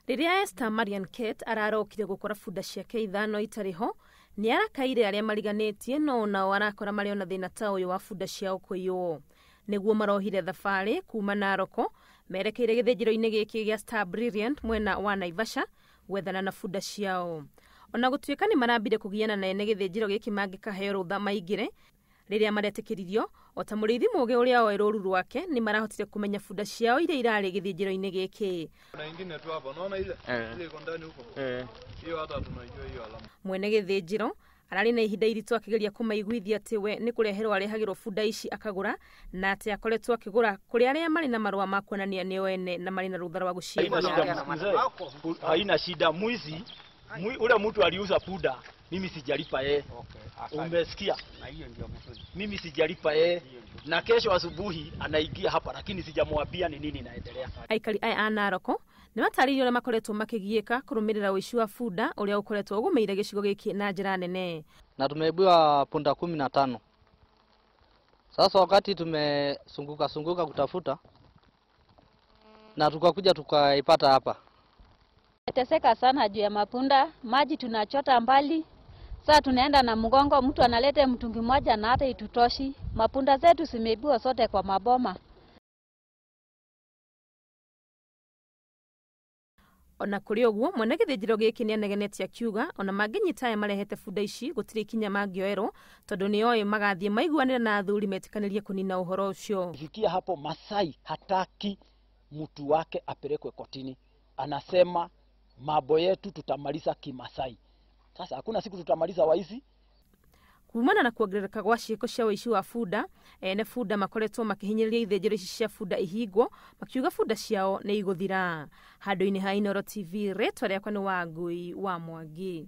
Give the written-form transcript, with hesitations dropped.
Rĩrĩa Esther Marian Kate ararokire gũkora bunda ciake ithano itarĩ ho, nĩ arakaire arĩa mariganĩtie no nao arakora marĩ ona thĩna ta ũyũ wa bunda ciao kũiywo. Nĩguo marohire thabarĩ kuma Naroko merekeire gĩthĩnjĩro-inĩ gĩkĩ gĩa Star Brilliant mwena wa Naivasha gwethana na bunda ciao. Ona gũtuĩka nĩ marambire kũgiana na ene gĩthĩnjĩro gĩkĩ mangĩkaheo rũtha maingĩre, rĩrĩa maretĩkĩririo o ta mũrĩithi mũũgĩ ũrĩa oĩ rũru rwake nĩ marahotire kũmenya bunda ciao iria irarĩ gĩthĩnjĩro-inĩ gĩkĩ. Kuna ingine tu hapa, unaona ile ile iko ndani huko, hiyo hata tunaijua hiyo alama. Mwene gĩthĩnjĩro ararĩ na ihinda iritũ akĩgeria kũmaiguithia atĩ we nĩ kũreherwo arehagĩrwo bunda ici akagũra na atĩ akoretwo akĩgũra kũrĩ arĩa marĩ na marũa ma kuonania nĩo ene na marĩ na rũtha rwa Haina gũciendia. shida mzee, haina shida. Mwizi ule mtu aliuza punda, mimi sijalipa yeye. Umesikia? Mimi sijalipa yeye, na kesho asubuhi anaingia hapa, lakini sijamwambia ni nini inaendelea. Aikari aya a Naroko nĩ matarĩirio ũrĩa makoretwo makĩgiĩka kũrũmĩrĩra ũici wa bunda ũrĩa ũkoretwo ũgũmĩire gĩcigo gĩkĩ na njĩra nene. Na tumeibiwa punda 15. Sasa wakati tumesunguka sunguka kutafuta na tukakuja tukaipata hapa. Teseka sana juu ya mapunda, maji tunachota mbali. Sasa tunaenda na mgongo, mtu analete mtungi mmoja na hata itutoshi. Mapunda zetu zimeibiwa sote kwa maboma. Ona kũrĩ ũguo mwene gĩthĩnjĩro gĩkĩ nĩ anegenetie akiuga ona mangĩnyita aya marehete bunda ici gũtirĩ ikinya mangĩoerwo tondũ nĩoĩ magathiĩ maiguanĩre na athuri metĩkanĩrie kũnina ũhoro ũcio. Ifikia hapo, Masai hataki mtu wake apelekwe kotini, anasema mambo yetu tutamaliza kimasai. Sasa hakuna siku tutamaliza waizi. Kumana na kuongerereka gwa ciĩko cia ũici wa bunda, ene bunda makoretwo makĩhinyĩrĩria ithĩnjĩro ici cia bunda ihingwo makiuga bunda ciao nĩ igũthira. Handũ-inĩ ha Inooro TV, rĩtwa rĩakwa nĩ Wangui wa Mwangi.